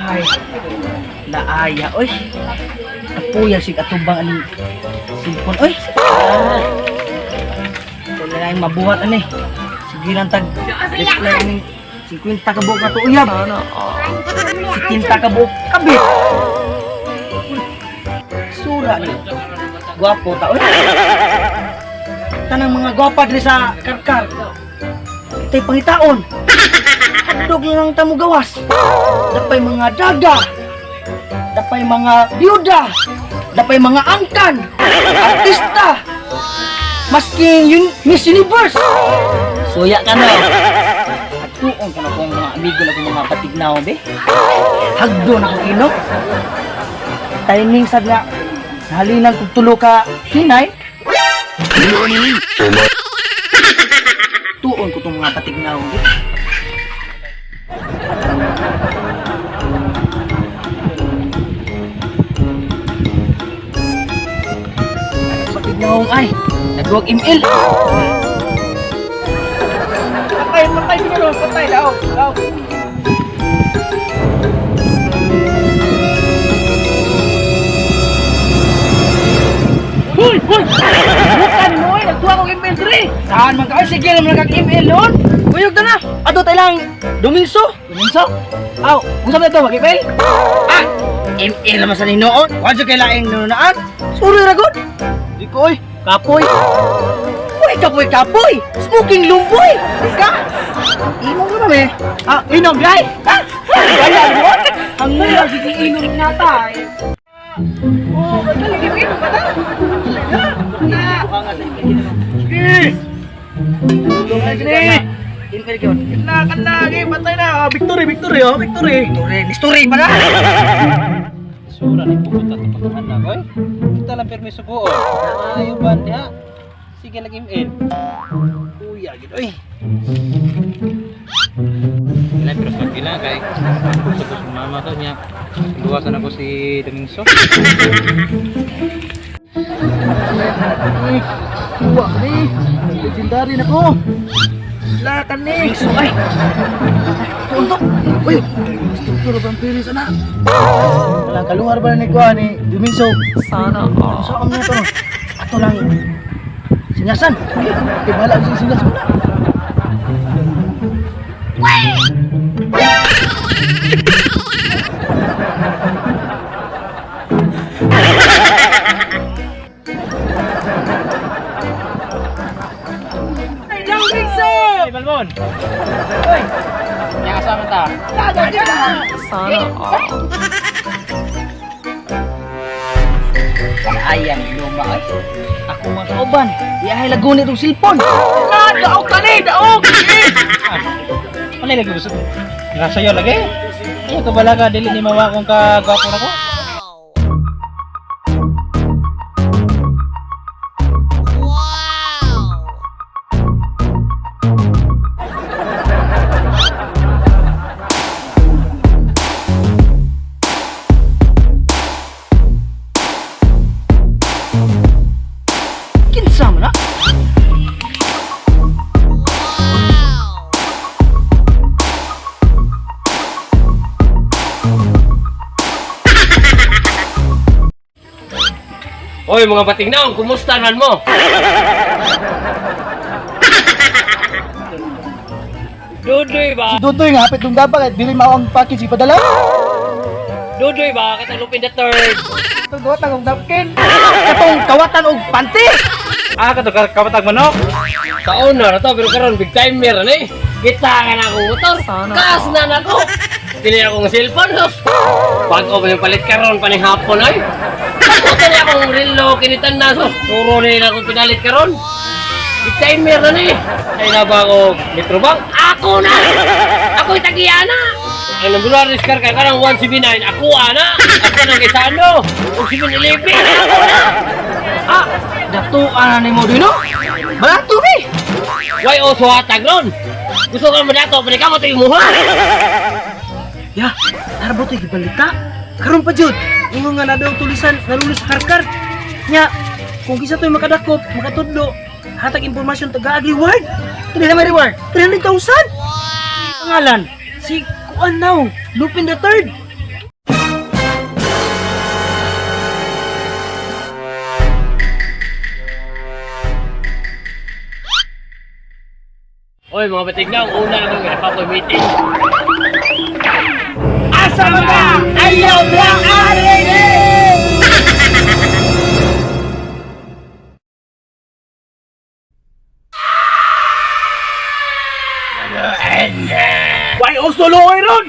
Ay, naaya, oy. Kapuya sig atubang aning cellphone, oy. Ah. Wala na yung mabuhat ani. Sige lang tag reply aning 50 ka buok na to uyab. 70 ka buok kabit. Sura ni. Gwapo ta, oy. Tanang mga gwapa diri sa Karkar. Kita'y pangitaon. Handog lang ta mo gawas. Dapay mga daga. Dapay mga biyuda. Dapay mga angkan. Artista. Maski yun, Miss Universe. Suya ka no. At tuon ka na kung mga amigo na kung mga patignaw, be. Hagdo na kong ilok. Timing sad nga. Nahalinan kong tulo ka hinay. Tuon ko itong mga patignaw, be. Patignaw ay. Nagduwag ML. Patay, patay siguro, patay daw. Daw. Hoy, hoy! Bukan mo eh, nagtuwa kong ML dre. Saan man ka? Ay, sige lang kag ML noon. Kuyog na na. Ato tayo lang Duminso. Duminso? Aw, unsa man ito mag-ML? Ah, ML naman sa ninoon. Wa jud kay laing nunaan. Suroy ra gud. Di ko oy, kapoy. Uy, kapoy kapoy. Smoking lumboy. Di ka? Inom ka ba me? Ah, inom dai. Ah, wala mo. Ang mura sige inom na ta. Eh. Oh, patay lagi inom pa ta. Buka nga sa ML. Sige. Sige. ML gyud. Kana kana ge patay na. Ah, victory, victory oh, victory. Story, story pa na. Sura ni pupunta sa pagkahan oy. Kita lang permiso ko, oh. Ayaw ba diha? Sige lang ML. Kuya gid oy. Kailan pero sa pila kay gusto ko sa mama to niya. Luwasan ako si Domingso. Kuha ni. Legendary na ko. Lakan ni. Piso ay. Tundo. Uy, Struktura bang piris ana? Wala kaluhar ba ni kuha ni Duminso? sana sa amon to. Ato lang. Sinyasan. Kay bahala sa sila sa Hey, Balmon. Oy. Nya kasama ta. Sana. Ayan, luma ay. Ako mga kauban, iyahay laguni itong silpon. Ah, daog ka ni, daog. Ano lagi gusto? Nasa iyo lagi. Ay, kabala ka dili ni mawa kung ka gwapo na ko. Kinsa man na? Hoy mga patignaw, kumusta man mo? Dudoy ba? Si Dudoy nga hapit tong dapat dili mao ang package ipadala. Dudoy ba? Katong Lupin the Third. Itong gawatan og napkin. Katong kawatan og panty. Ah, kato kapatag manok. Kaon na to, pero karon big timer na eh. Kita ka na akong motor. Kas na na ko. Dili akong cellphone. Sus. Bago pa yung palit karon paning hapon ay. Kaputan niya akong relo kinitan na sus. Turo na akong pinalit karon. Big timer na ni. Ay na ba ako Metro Bank? Ako na! Ako'y tagiyana! Ang number one car kay karang 179, ako ana! Ako nang isano! Ug 711, ako na! Ah, datuan na nimo dino. Balato ni. Why oso hatag ron? Gusto ka mo dato, pero ikaw mo ito imuha! Ya, tara ba ito'y gibalita? Karon pa jud, ingon nga na daw tulisan nalulos sa karkar. Nya, kung kisa to'y makadakop, makatudlo, hatag impormasyon taga reward. Tuloy na may reward, 300,000. Pangalan, Si Kuan now, Lupin the Third. Oy, mga batignaw, una na kong pa ko meeting. Asa man ka? Ayaw lang ari! Why usulo oy ron?